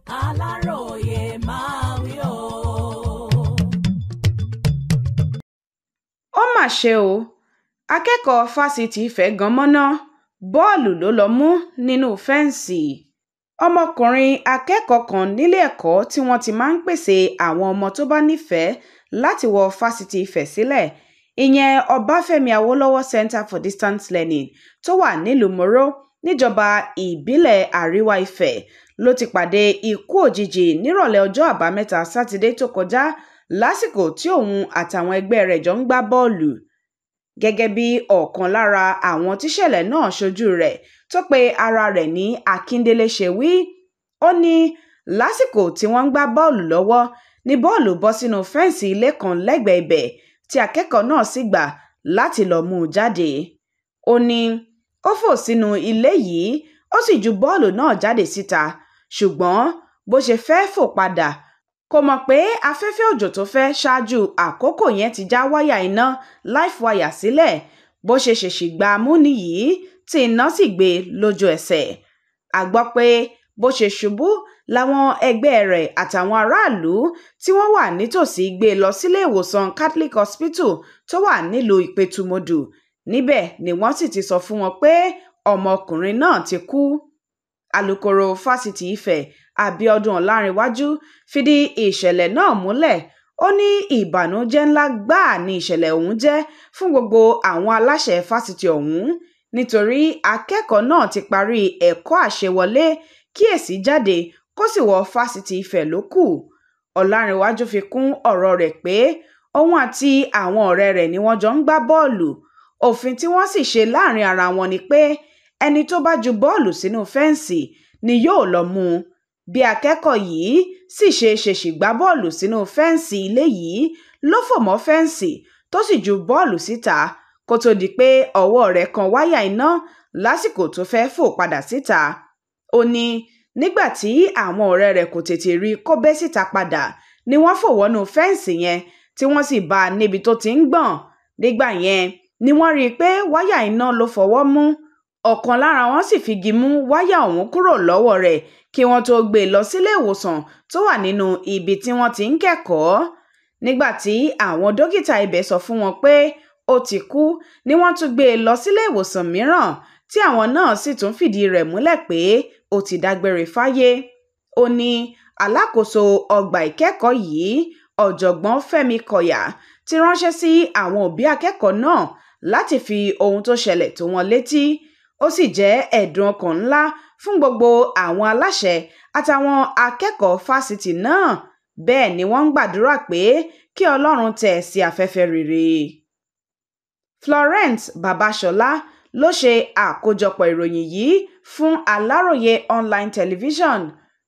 Aláròye máa wí o. Ó mà ṣe o, akẹ́kọ̀ọ́ fásitì Ife gan mọ̀nà bọ́ọ̀lù ló lọ́ọ́ mú nínú fẹ́ǹsì. Ọmọkùnrin akẹ́kọ̀ọ́ kan nílé ẹ̀kọ́ tí wọ́n ti máa ń pèsè àwọn ọmọ tó bá nífẹ̀ẹ́ láti wọ fásitì Ife sílẹ̀, ìyẹn Ọbáfẹ́mi Awólọ́wọ̀ Centre for Distance Learning tó wà nílùú Mòró níjọba ìbílẹ̀ Àríwá Ife, ló ti pàdé ikú òjijì nírọ̀lẹ́ ọjọ́ Àbámẹ́ta Sátidé tó kọjá lásìkò tí òun àtàwọn ẹgbẹ́ rẹ̀ jọ ń gbá bọ́ọ̀lù. Gẹ́gẹ́ bí ọ̀kan lára àwọn tíṣẹ̀lẹ̀ náà ṣojú rẹ̀ tó pe ara rẹ̀ ní Akíndélé ṣe wí, ó ní lásìkò tí wọ́n ń gbá bọ́ọ̀lù lọ́wọ́ ní bọ́ọ̀lù bọ́ sínú fẹ́ǹsì ilé kan lẹ́gbẹ̀ẹ́ ibẹ̀ tí akẹ́kọ̀ọ́ náà sì gbà láti lọ́ọ́ mú un jáde. Ó ní ó fò sínú ilé yìí, ó sì ju bọ́ọ̀lù náà jáde síta, ṣùgbọ́n bó ṣe fẹ́ẹ́ fò padà kò mọ̀ pé afẹ́fẹ́ òjò tó fẹ́ ṣáájú àkókò yẹn ti já wáyà iná life wire sílẹ̀. Bó ṣe ṣèèṣì gbá a mú nìyí tí iná sì gbé e lójú ẹsẹ̀. A gbọ́ pé bó ṣe ṣubú làwọn ẹgbẹ́ rẹ̀ àtàwọn aráàlú tí wọ́n wà nítòsí gbé e lọ sílé ìwòsàn Catholic Hospital tó wà nílùú Ìpẹ̀tùmọdù. Níbẹ̀ ni wọ́n sì ti sọ fún wọn pé ọmọkùnrin náà ti kú. Alūkkóró fásitì Ife Abiodun Ọláǹrẹ̀wájú fìdí ìṣẹ̀lẹ̀ náà múlẹ̀. Ó ní ìbànújẹ́ ńlá gbáà ni ìṣẹ̀lẹ̀ ọ̀hún jẹ́ fún gbogbo àwọn aláṣẹ fásitì ọ̀hún, nítorí akẹ́kọ̀ọ́ náà ti parí ẹ̀kọ́ àṣewọlé kí èsì jáde kó sì wọ fásitì Ife ló kù. Ọláǹrẹ̀wájú fi kún ọ̀rọ̀ rẹ̀ pé òun àti àwọn ọ̀rẹ́ rẹ̀ ni wọ́n jọ ń gbá bọ́ọ̀lù. Òfin tí wọ́n sì ṣe láàrin ara wọn ni pé ẹni tó bá ju bọ́ọ̀lù sínú fẹ́ǹsì ni yóò lọ́ọ́ mú un. Bí akẹ́kọ̀ọ́ yìí sì ṣe ṣèèṣì gbá bọ́ọ̀lù sínú fẹ́ǹsì ilé yìí ló fò mọ́ fẹ́ǹsì tó sì ju bọ́ọ̀lù síta kó tóó di pé ọwọ́ rẹ̀ kan wáyà iná lásìkò tó fẹ́ẹ́ fò padà síta. Ó ní nígbà tí àwọn ọ̀rẹ́ rẹ̀ kò tètè rí i kó bẹ́ síta padà ni wọ́n fò wọnú fẹ́ǹsì yẹn tí wọ́n sì bá a níbi tó ti ń gbọ̀n. Nígbà yẹn ni wọ́n rí i pé wáyà iná ló fọwọ́ mú. Ọ̀kan lára wọn sì figi mú wáyà ọ̀hún kúrò lọ́wọ́ rẹ̀ kí wọ́n tóó gbé e lọ sílé ìwòsàn tó wà nínú ibi tí wọ́n ti ń kẹ́kọ̀ọ́. Nígbà tí àwọn dókítà ibẹ̀ sọ fún wọn pé ó ti kú ni wọ́n tún gbé e lọ sílé ìwòsàn mìíràn tí àwọn náà sì tún fìdí rẹ̀ múlẹ̀ pé ó ti dágbére fáyé. Ó ní alákòóso ọgbà ìkẹ́kọ̀ọ́ yìí, Ọ̀jọ̀gbọ́n Fẹ́mi Kọyà, ti ránṣẹ́ sí àwọn òbí akẹ́kọ̀ọ́ náà láti fi ohun tó ṣẹlẹ̀ tó wọn létí. Ó sì jẹ́ ẹ̀dùn ọkàn ńlá fún gbogbo àwọn aláṣẹ àtàwọn akẹ́kọ̀ọ́ fásitì náà. Bẹ́ẹ̀ ni wọ́n ń gbàdúrà pé kí Ọlọ́run tẹ́ ẹ sí afẹ́fẹ́ rere. Florence Babasola ló ṣe àkójọpọ̀ ìròyìn yìí fún Aláròye Online Television.